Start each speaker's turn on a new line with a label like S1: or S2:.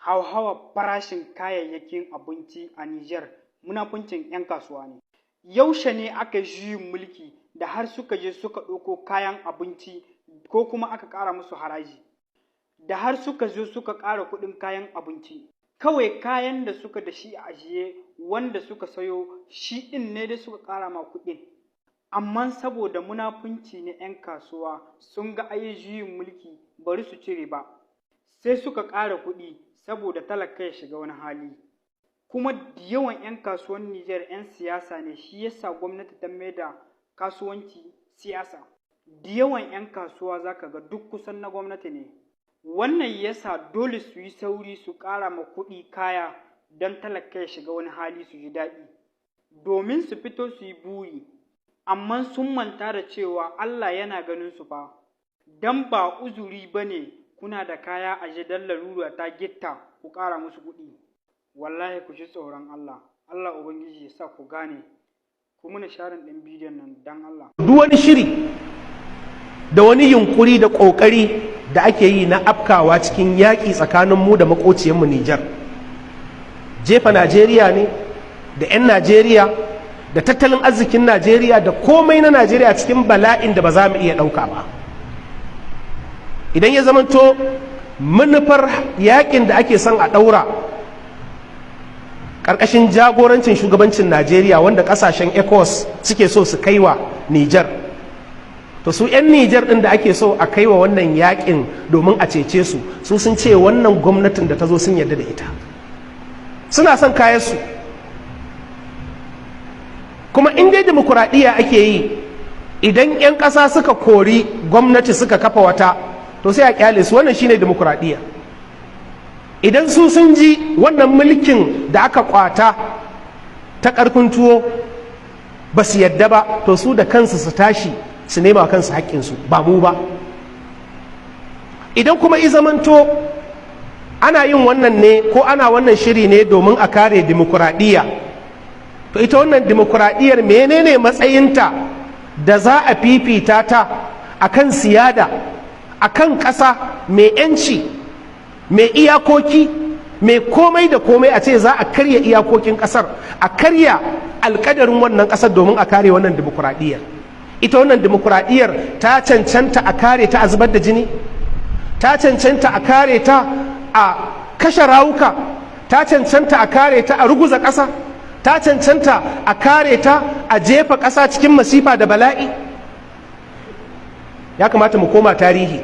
S1: Hauhawar farashin kayayyakin abinci a Nijar munafuncin 'yan kasuwa ne. Yaushe ne aka yi juyin mulki da har suka je suka ɗauko kayan abinci ko kuma aka ƙara musu haraji? Da har suka zo suka ƙara kuɗin kayan abinci. Kawai kayan da suka da shi a ajiye wanda suka sayo shi ɗin ne dai suka ƙara ma kuɗin. Amma saboda munafunci na 'yan kasuwa, sun ga ai juyin mulki, bari su ci riba. Sai suka ƙara kuɗi saboda talaka ya shiga wani hali. Kuma da yawan 'yan kasuwan Nijar 'yan siyasa ne, shi yasa gwamnati ta maida kasuwanci siyasa. Da yawan 'yan kasuwa za ka ga duk kusan na gwamnati ne. Wannan yasa dole su yi sauri su ƙara ma kuɗi kaya don talaka ya shiga wani hali su ji daɗi. Domin su fito su yi buri, amma sun manta da cewa Allah yana ganin su fa. Don ba uzuri ba ne kuna da kaya aje don larura ta gitta ku ƙara musu kuɗi. Wallahi ku ji tsoron Allah. Allah Ubangiji ya sa ku gane. Ku muna sharing ɗin bidiyon nan don Allah.
S2: Duk wani shiri da wani yunkuri da ƙoƙari da ake yi na afkawa cikin yaƙi tsakanin mu da maƙociyarmu Nijar, jefa Najeriya ne da 'yan Najeriya da tattalin arzikin Najeriya da komai na Najeriya cikin bala'in da ba za mu iya ɗauka ba. Idan ya zamanto manufar yaƙin da ake son a ɗaura ƙarƙashin jagorancin shugabancin Najeriya, wanda ƙasashen ECOWAS suke so su kaiwa Nijar, to su 'yan Nijar ɗin da ake so a kaiwa wannan yakin domin a cece su, su sun ce wannan gwamnatin da ta zo sun yarda da ita, suna son kayansu. Kuma in dai dimokuraɗiyya ake yi, idan 'yan ƙasa suka kori gwamnati suka kafa wata, to sai a kyale su. Wannan shine dimokuraɗiyya. Idan su sun ji wannan mulkin da aka kwata ta ƙarfin tuwo ba su yadda ba, to su da kansu su tashi su nema kansu haƙƙinsu, ba mu ba. Idan kuma i zamanto ana yin wannan ne ko ana wannan shiri ne domin a kare dimokuraɗiyya, to ita wannan dimokuraɗiyyar menene matsayinta da za a fifita ta akan siyada, akan ƙasa mai 'yanci, mai iyakoki, mai komai da komai, a ce za a karya iyakokin ƙasar, a karya alkadarin wannan ƙasar domin a kare wannan dimokuraɗiyyar? Ita wannan dimokuraɗiyyar ta cancanta a kare ta a zubar da jini? Ta cancanta a kare ta a kashe rawuka? Ta cancanta a kare ta a ruguza ƙasa? Ta cancanta a kare ta a jefa ƙasa cikin masifa da bala'i? Ya kamata mu koma tarihi.